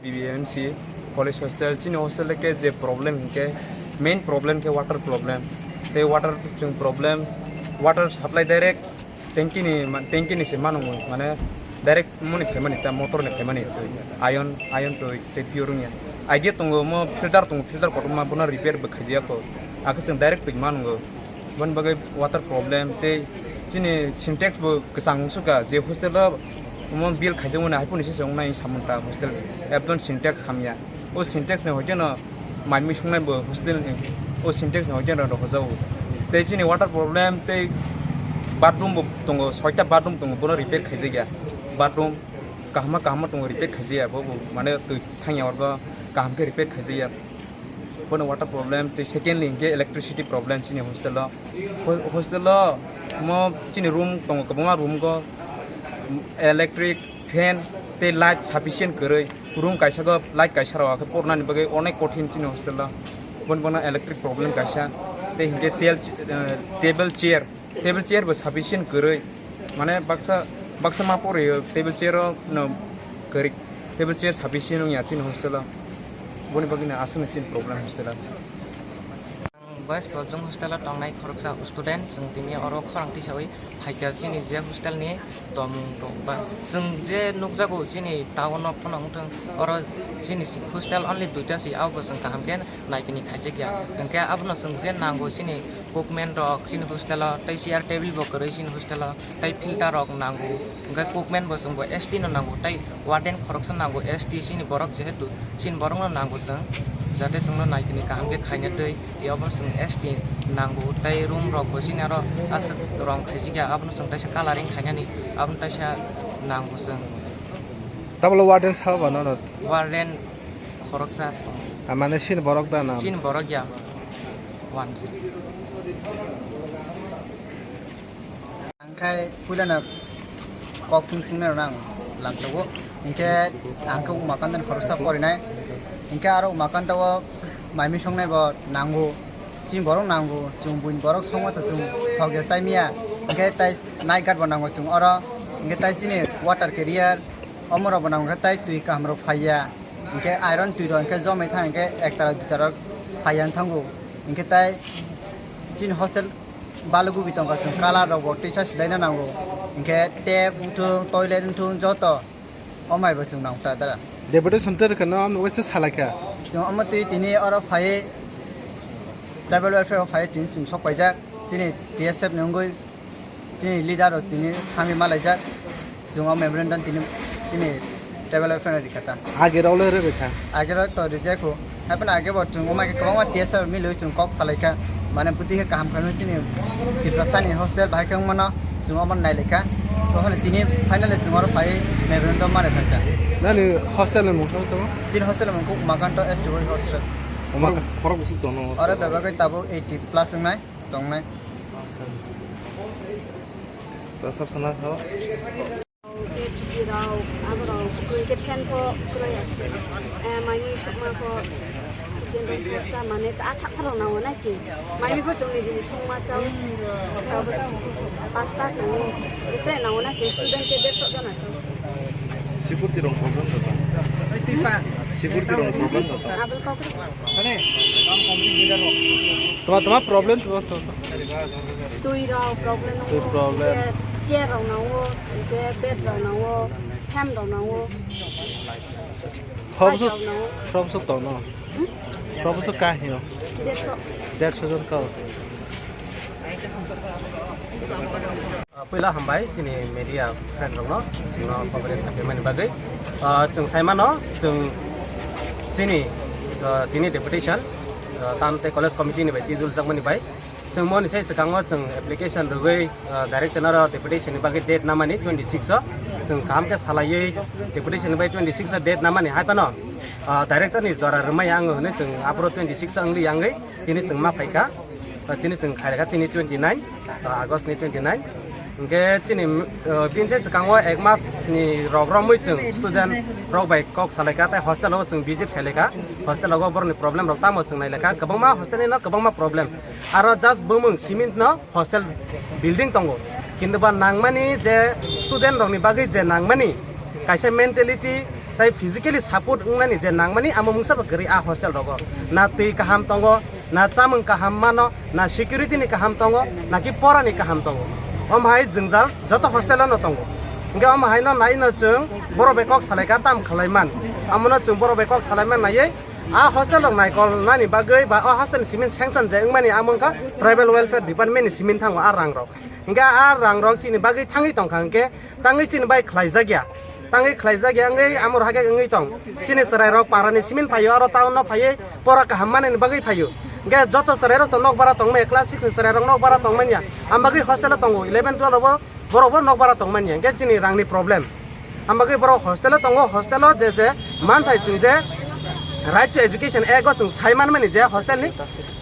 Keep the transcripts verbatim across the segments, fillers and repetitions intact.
B B M C college hostel, chini hostel ke je problem hinkhe, main problem khe water problem. Tei water chwng problem, water supply direct tanki ni ma-, tanki ni se mano, mane direct moni phaimani ta motor ni phaimani twi, iron, iron twi tei pure wngya. Idea tongo mo filter tongo, filter kotorma bono repair bo khaijiya kho. Akhe chwng direct twi manungo. Boni bagwi water problem tei chini Sintex bo kwchang wngsuka je hostel o omo bill khaijakmani haiphano se wngnai samung ta hostel ekdom Sintex hamya. O Sintex ni hoikeno mai mui songnai bo hostel ni o Sintex ni hoikeno rok hojago. Tei chini water problem tei bathroom bo tongo, soita bathroom tongo, bono repair khaijakya. Bathroom kahama kahama tongo, repair khaijakya, bo bo mane twi thangya orbo kaham khe repair khaijakya. Bono water problem tei secondly hinkhe electricity problem chini hostel o. Ho-, hostel o mo chini room tongo, kwbangma room go electric fan tei light sufficient kwrwi. Room kaisa go light kaisa rw khe pornani bagwi onek kothin chini hostel o. Boni bono electric problem kaisa tei hinkhe tel-, eh, table chair. Table chair bo sufficient kwrwi, mane baksa, baksa ma porwi table chair o no kwrwi, table chair sufficient wngya chini hostel o, boni bagwi no aswk no chini problem hostel o. Ang Boys Boarding hostel o tongnai khoroksa student, chwng tini oro khorang tisawi phaikha chini je hostel ni tongmung rok ba. Chwng je nukjago chini town o phano wngthwng, oro chini hostel only duita se, abo chwng kaham khe naikini khaijakya. Hinkhe abono chwng je nango chini Cookman rok chini hostel o, tei chair table bo kwrwi chini hostel o, tei filter rok nango, hinkhe cookman bo chwng bo S T no nango, tei warden khoroksa nango S T chini borok, jehetu chini borok no nango chwng, jate chwng no naikini kaham khe khaina twi, yobo chwng S T nango, tei room rok bo chini aro aswk rong khaijakya, abono chwng teisa colouring khainani, abono teisa nango chwng. Tabolo warden sabo ba nono? Warden khoroksa tongo. Ah, mane chini borok da na? Chini borok ya. One. Ang khai puilano kok thung thungnai rok ang lamsogo. Hinkhe ang khe Umakanta ni khoroksa porinai. Hinkhe aro Umakanta o mai mui songnai bo nango. Chini borok nango. Chwng buini borok songma to chwng thok ya chai miya. Hinkhe tai night guard bo nango chwng oro. Hinkhe tai chini water carrier, omo rok bo nango khe tai twi kaham rok phaiya. Hinkhe iron twi rok hinkhe jomai thang hinkhe ektala duitala phaiya wng thango. Hinkhe tai chini hostel balugubi tongkha, chwng colour rok bo tisa silaina nango. Hinkhe tap wngthung, toilet wngthung, joto omai bo chwng nang ta dara. Deputation tei rwkha no omo waisa salaikha. Chwng omo twi tini oro phaiwi tribal welfare o phaiwi tini chwng sok paijak. Chini T S F ni wngwi chini leader rok tini thangwi malaijak. Chwng o memorandum tini chini tribal welfare no rikha ta. Age rok le rwrwkha? Age rok to rijak kho. Haibano age bo chwng omo khe kwbangma T S F milwi chwng kok salaikha. Mane bwtwi khe kaham khaimano chini Tiprasani hostel bahai khe wngmano chwng omo nailaikha. Tohoni tini finally chwng oro phai memorandum mare phaikha. Nani hostel ni mung tamo? Chini hostel ni mung khe Umakanto S T Y hostel. Umakanto. Khorok bwswk tono hostel? Oro bebak khe tabuk eighty plus wngnai. Tongnai. To sab sana thao. Bed rok, abo rok, hwnkhe fan pho kwrwi aswk. Eh, mai mui sokma pho, general pho sa mane ta athak pho rok nango na ki. Mai mui pho chwngni jini songma chao. Abo pasta tongo. Ete nango na ki, student ke bed sok jana. Security rok problem jata. Security rok problem jata. Abo kok. Tama, tama problem to, to, to. Twi rok problem nango, Twi problem. Hwnkhe chair rok nango, hwnkhe bed rok nango, fan rok nango. Hobsuk, Light rok nango. Hobsuk tong no. Hmm? Hobsuk ka hino. Dersho. Dersho jon ka. Ah, puila hambai chini media friend rokno, chwngno coverage khaimani bagwi. Ah, chwng saimano, chwng chini, ah, tini deputation, ah, tam tei college committee ni bai twijul jakmani bai. Chwng moni sai swkango chwng application rwgwi, ah, director noro deputation ni bagwi date namani twenty six o. Chwng kaham khe salaiwi deputation ni bai twenty six o date namani hai phano, ah, director ni jora rwmai ang hwnwi chwng aphuru twenty six o wngli yangwi. Tini chwng ma phaikha, tini chwng khailakha tini twenty nine, ah, August ni twenty nine. Hwnkhe chini, ah, bini se swkango ek mas ni rok romwi chwng student rok bai kok salaikha, tei hostel o chwng visit khailakha. Hostel o borokni problem rok tamo chwng nailakha, kwbangma hostel ni no kwbangma problem. Aro just bumung cement no hostel building tongo, kintu ba nangmani je student rokni bagwi je nangmani kaisa mentality, Tai physically support wngnani je nangmani amo mungsa bo kwrwi a hostel rogo. Na twi kaham tongo, na chamung kaham mano, na security ni kaham tongo, na ki pora ni kaham tongo. Om hai jwngjal joto hostel no tongo. Hingke om hai no nai no chwng borok bai kok salai ka tam khalai man. Amo no chwng borok bai kok salai man naiwi a hostel rok naikol nani bagwi ba a hostel ni simin sanction je wngmani amo wngkha tribal welfare department ni simin thango a rang rok. Hingke a rang rok chini bagwi thangwi tongkha hingke tangwi chini bai khlai jakya. Tangwi khlai jakya wngwi amo rohake wngwi tong. Chini chwrai rok para ni simin phaio aro town no phaiwi pora kaham manani bagwi phaio. Hingke joto chwrai rok to nok bara tongmaya class six ni chwrai rok nok bara tongmanya. Am bagwi hostel o tongo eleven twelve bo borok bo nok bara tongmanya. Hingke chini rang ni problem. Am bagwi borok hostel o tongo, hostel o je je manthai chwng je Right to Education Act o chwng sai manmani je hostel ni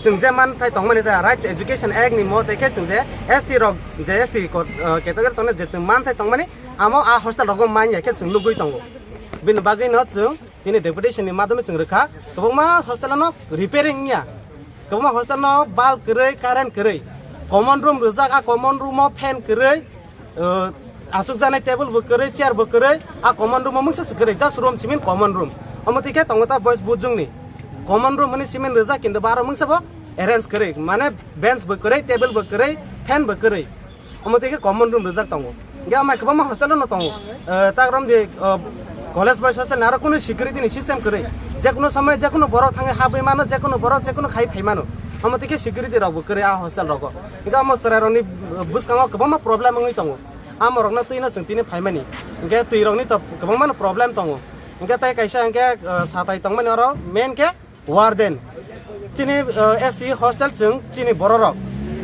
chwng je manthai tongmani ta Right to Education Act ni mo te khe chwng je S T rok je S T ko-, uh, category tongnai je chwng manthai tongmani amo a hostel rogo manya khe chwng nugwi tongo. Bini bagwi no chwng tini deputation ni madhyome chwng rwkha kwbangma hostel no repairing wngya, kwbangma hostel no bulb kwrwi, current kwrwi, common room rwjak, a common room o fan kwrwi, uh, aswk janai table bo kwrwi, chair bo kwrwi, a common room o mungsa se kwrwi, just room simin common room. Omo twi khe tongo ta boys bujung ni common room hwnwi simin rwjak, kintu ba aro mungsa bo arrange kwrwi, mane bench bo kwrwi, table bo kwrwi, fan bo kwrwi. Omo twi khe common room rwjak tongo. Hingke amai kwbangma hostel no tongo. Uh, tak rom di, uh, college boys hostel ni aro kunu security ni system kwrwi. Jekunu somoy jekunu borok thangwi habwi mano, jekunu borok jekunu khai phai mano. Omo twi khe security rok bo kwrwi a hostel rogo. Hingke omo chwrai rokni bwskango kwbangma problem wngwi tongo. Amorokno twino chwng tini phaimani. Hingke twi rokni to kwbangmano problem tongo. Hingke tai kaisa hingke, uh, satai tongmani oro main khe warden. Chini, uh, S T hostel chwng chini bororok.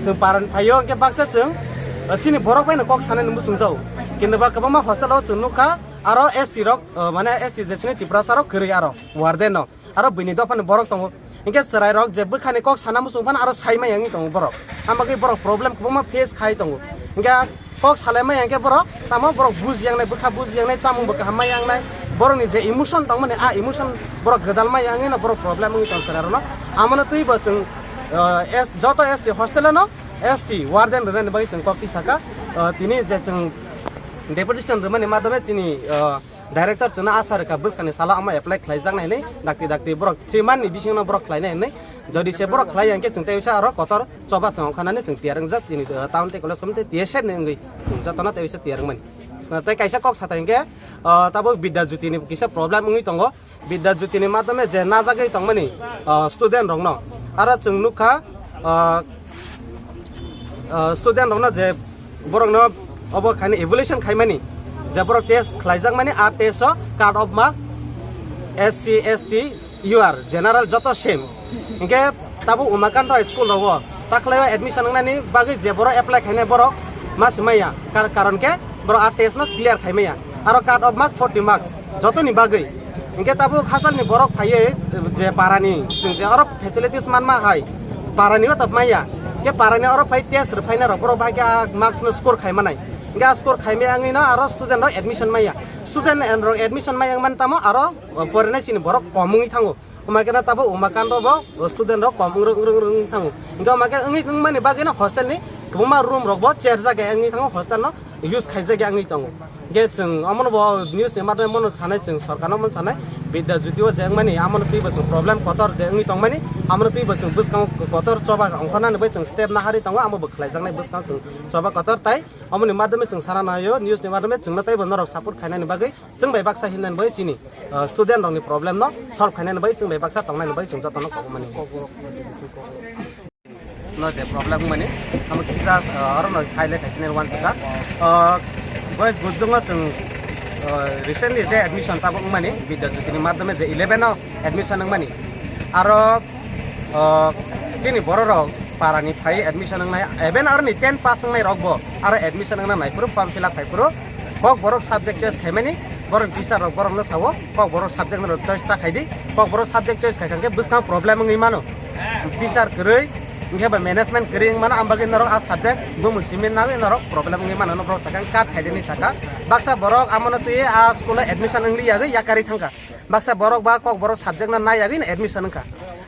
Chwng paran phaio hingke baksa chwng, uh, chini borok baino kok sanani muchung jao. Kintu ba kwbangma hostel o chwng nukha aro S T rok, uh, mane S T je chini Tiprasa rok kwrwi aro warden no. Aro bini dophani borok tongo. Hingke chwrai rok je bwkhani kok sana muchung phano aro sai maya wngwi tongo borok. Amo khe borok problem kwbangma face khai tongo. Hingke kok salai maya hingke borok tamo borok buji yangnai, bwkha buji yangnai, chamung bo kaham maya yangnai. Borokni je emotion tongmani a emotion borok gwdal maya wngwi no borok problem wngwi tong chwrai rokno. Amono twi bo chwng, uh, S, joto S T hostel no S T warden rwnani bagwi chwng kok twi saka. Uh, tini je chwng deputation rwmani madhyome chini, uh, Director chwngno asa rwkha bwskangni salo omo apply khlaijaknai hinwi, dakti dakti borok three month ni bisingno borok khlainai hinwi. Jodi se borok khlai ya hwnkhe chwng tei bisa aro kotor choba chwng ongkha nani chwng tiyar wngjak chini, uh, town tei college committee T S F ni wngwi chwng jotono tei bisa tiyar wngmani. Uh, tei kaisa kok sathai hwnkhe, uh, tabuk Bidya Jyoti ni kisa problem wngwi tongo. Bidya Jyoti ni madhyome je najagwi tongmani, uh, student rokno aro chwng nukha, uh, uh, student rokno je borokno obo khaina evaluation khaimani, je borok test khlaijakmani, a test o cut off mark S C, S T, U R, general joto same. Hinkhe tabuk Umakanta school rogo takhlaiwa admission wngnani bagwi je borok apply khainai borok ma swmaiya, kar-, karon khe borok a test no clear khaimaiya, aro cut off mark forty marks jotoni bagwi. Hinkhe tabuk hachalni borok phaiwi je parani chwng je oro facilities manma hai parani o tab maya. Hinkhe parani oro phai test rwphaina rok borok bai khe a marks no score khai manai. Hinkhe a score khai maya wngwi no aro student rok admission maya. Student rok admission maya wngmani tamo aro porinai chini borok kom wngwi thango. Omakhe no tabuk Umakanta bo student rok kom wng wng wng wng thango. Hinkhe omakhe wngwi wngmani bagwi no hostel ni kwbangma room rok bo cherjak ya wngwi thango, hostel no use khaijak ya wngwi tongo. Ge chwng omono bo news ni madhyam bono sanai, chwng sorkar no bono sanai, Bidya Jyoti o je wngmani amono twi bo chwng problem kotor je wngwi tongmani, amono twi bo chwng bwskango kotor choba ongkhornani bai chwng step nahari tongo, amo bo khlaijaknai bwskango chwng choba kotor tai omoni madhyame chwng sana naio, news ni madhyame chwngno tei bo norok support khainani bagwi chwng bai baksa hinani bai chini, uh, student rokni problem no solve khainani bai chwng bai baksa tongnani bai chwng jotono kok mani. No je problem wngmani, amo kisa, uh, oro no khaile khaisini uansukha. Uh, boys bujungo chwng, uh, recently je admission tabuk wngmani, Bidya Jyoti ni madhyame je eleven o admission wngmani. Aro, uh, chini borok rok para ni phai admission wngnai, even aro ni ten pass wngnai rok bo aro admission wngna nai phuru form fill up khai phuru kok borok subject choice khaimani, borok teacher rok borok no sao kok borok subject no choice ta khai di, kok borok subject choice khai kha khe bwskang problem wngwi mano. Teacher kwrwi, hinkhe ba management kwrwi wng mano, ang bagwi norok a subject bumung simi nagwi norok problem wngwi mano, norok sakha cut khaidi hinwi sakha. Baksa borok amono twi a school o admission wngli yagwi yakarwi thangkha. Baksa borok ba kok borok subject no nai yagwi admission wngkha.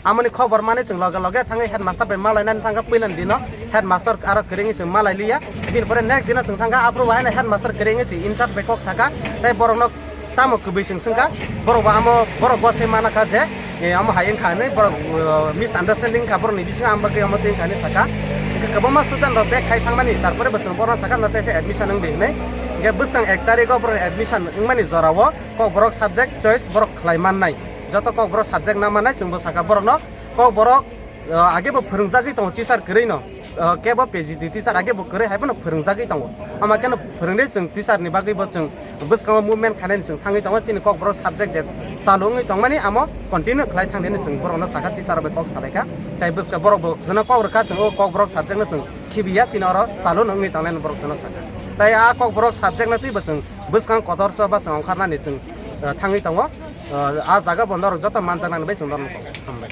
Amoni khobor mani chwng loge loge thangwi headmaster bai malainani thangkha, puilani dino headmaster aro kwrwngwi chwng malai liya. Bini pore next dino chwng thangkha, aphuru bo haino headmaster kwrwngwi chwng in charge bai kok sakha, tei borokno Tamo kwbwi chwng swngkha, borok bo amo, borok bo se mana kha je, eh, amo hai wngkha hinwi, borok, uh, misunderstanding kha borokni bisingo, ang bagwi amo twi wngkha hinwi sakha. Hwnkhe kwbangma student rok back khai thangmani, tarpore bo chwng borokno sakha, no teisa admission wngdi hinwi. Hwnkhe bwskang ek tarikh o borok admission wngmani jorao Kokborok subject choice borok khlai mannai. Joto Kokborok subject na mannai, chwngbo sakha borokno, Kokborok, uh, age bo phwrwngjagwi tongo teacher kwrwi no. Uh, kebo P G T teacher age bo kwrwi hai bono phwrwngjagwi tongo. Ama keno phwrwngwi chwng teacher ni bagwi bo chwng bwskango movement khainani chwng thangwi tongo, chini Kokborok subject je chalu wngwi tongmani amo continue khlai thangdini chwng borokno sakha, teacher rok bai kok salaikha. Tai bwska borok bo jono kok rwkha chwng o Kokborok subject no chwng khibiya, chini oro chalu no wngwi tongnai borok jono sakha. Tai a Kokborok subject no twibo chwng bwskang kotor so ba chwng ongkharnani chwng, uh, thangwi tongo. Uh, a jaga bo norok joto manjaknani bai chwng norok tongo. Hambai.